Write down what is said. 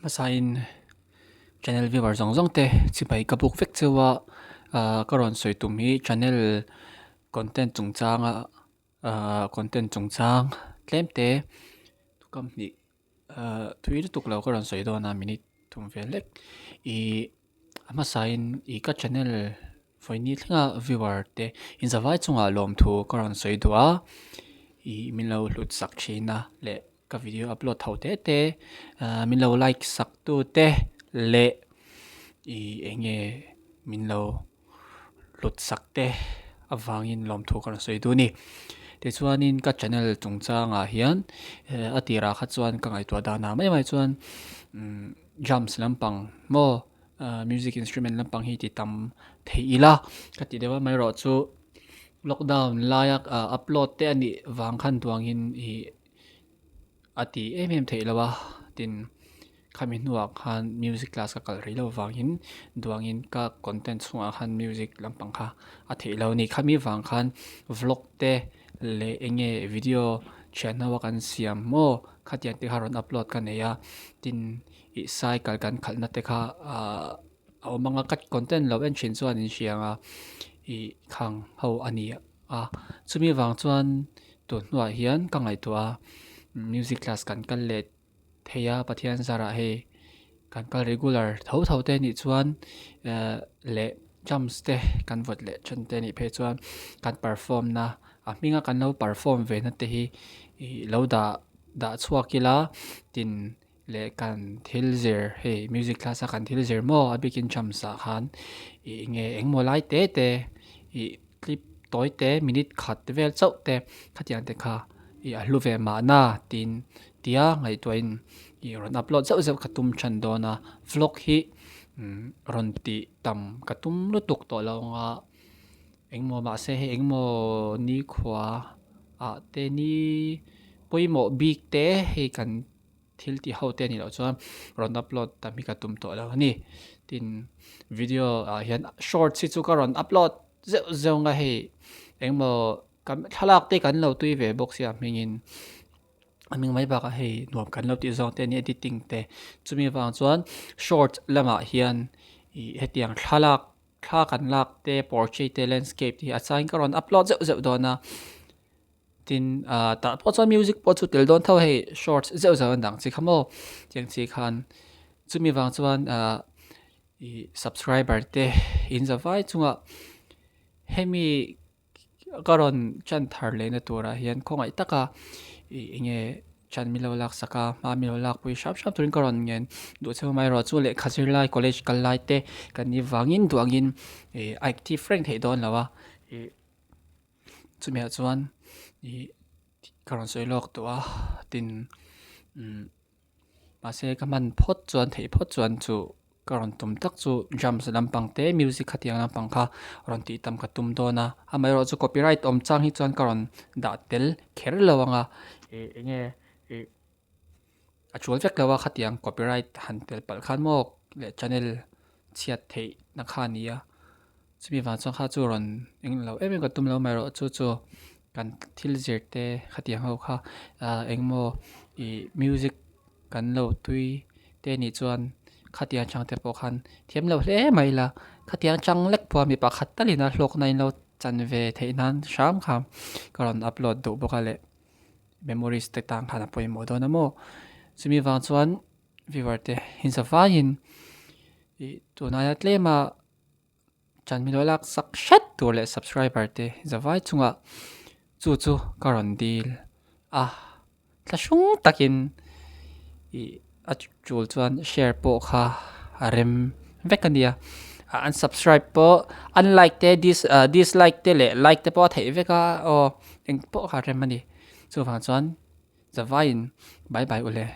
Hmasain channel viewer zawng zawng te chibai ka buk vek cheu a, ah ka rawn sawi tum hi channel content chungchanga ah content chungchang tlem te kam hnih ah thui lutuk lo ka rawn sawi dawn a minute thum vel hlek ih a hmasain ih ka channel vawiin thlenga viewer te inzavai chungah lawmthu ka rawn sawi duh a ih min lo hlut sak thin a leh. Ka video upload tho te te min lo like sak tu te leh ih eng nge min lo hlut sak te avangin lawmthu ka rawn sawi duh a ni. Tichuanin ka channel chungchangah hian a tirah kha chuan ka ngaihtuah danah mai mai chuan umm drums lampang maw music instrument lampang hi ti tam thei ila ka ti deuh a amaherawhchu lockdown laia upload te a nih vang khan duangin ih. A ti em em theih lo a, tin khami hnuah khan music class ka kal rih loh vangin duangin ka content chhungah khan music lampang kha a theih lo a ni. Khami vang khan vlog te leh eng nge video thian ho a kan siam maw khatiang te kha rawn upload ka nei a, tin ih cycle kan khalhna te kha ahh a awm ang a ka content lo en thin chuan in hria ang a ih khang ho a ni a, chumi vang chuan. Tun hnuah hian ka ngaihtuah a, music class kan kal leh thei a, Pathian zarah hei kan kal regular tho tho te anih chuan eh leh drums te kan vawt leh then te anih phei chuan kan perform na a hminga kan lo perform ve na te hi ih lo dah dah chhuak ila tin leh kan thil zir hei music class a kan thil zir maw a bikin drums ah khan ih enge engmaw lai te te ih clip tawi te minute khat vel chauh te khatiang te kha ih a hlu ve mahna tiin tia ngaihtuahin ih rawn upload zeuh zeuh ka tum than dawn a vlog hi umm rawn tih tam ka tum lutuk tawh lo ang a engmaw mahse hei engmaw nikhua ah te ni pawimawh bik te hei kan. Thil tih ho te a nih loh chuan rawn upload tam hi ka tum tawh lo a ni. Tin, video ah hian shorts hi chu ka rawn upload zeuh zeuh ang a hei engmaw kan thlalak te kan lo tui ve bawk sia hmingin a hming mai bakah hei nuam kan lo tih zawng te a ni editing te chumi avang chuan short lamah hian ih hetiang thlalak thla kan lak te portrait te landscape te hi a changin ka rawn upload zeuh zeuh dawn a. Tin, ah tah pawh chuan music pawh chu tel dawn tho a hei shorts zeuh zeuh an dang chi kha maw tiang chi khan chumi vang chuan ah ih subscriber te in za vai chunga hemi ka rawn chan thar leh na turah hian khawngaih taka ih eng nge chan min lo lak sak a hma min lo lak pui hram hram turin ka rawn ngen duh cheu amaherawh chu lehkha zir lai college kal lai te kan nih vangin duh angin ih a active reng theih dawn lo a ih. Chumi ah chuan ih ka rawn sawi lawk tawh a tin umm mahse ka hman phawt chuan theih phawt chuan chu ka rawn tum tak chu drums lampang te music khatiang lampang kha rawn tih tam ka tum dawn a amaherawhchu copyright awm chang hi chuan ka rawn dah tel kher lo ang a ih eng nge ih a tul vek lo a khatiang copyright han tel palh khan maw leh channel chhiat theih na kha a ni a chumi vang chuan kha chu rawn eng lo em em ka tum lo amaherawh chu chu kan thil zir te khatiang ho kha ah engmaw ih music kan lo tui te nih chuan khatiang chang te pawh khan thiam lo hle mai la khatiang chang lek pawh a mi pakhat talin a hlawkna in lo chan ve theih nan hram kha ka rawn upload duh bawk a leh. Memories te tan khan a pawimawh dawn a maw? Chumi vang chuan viewer te inzavaiin ih tunlaia tlema chan min lo lak sak hret tur leh subscriber te zavai chungah chu chu ka rawn dil a, thlahrung takin ih a tul chuan share pawh kha a rem vek a nia ah an subscribe pawh an like te dis ah dislike te leh like te pawh a theih vek a aw eng pawh kha a rem a ni chuvang chuan zavaiin bye bye ule.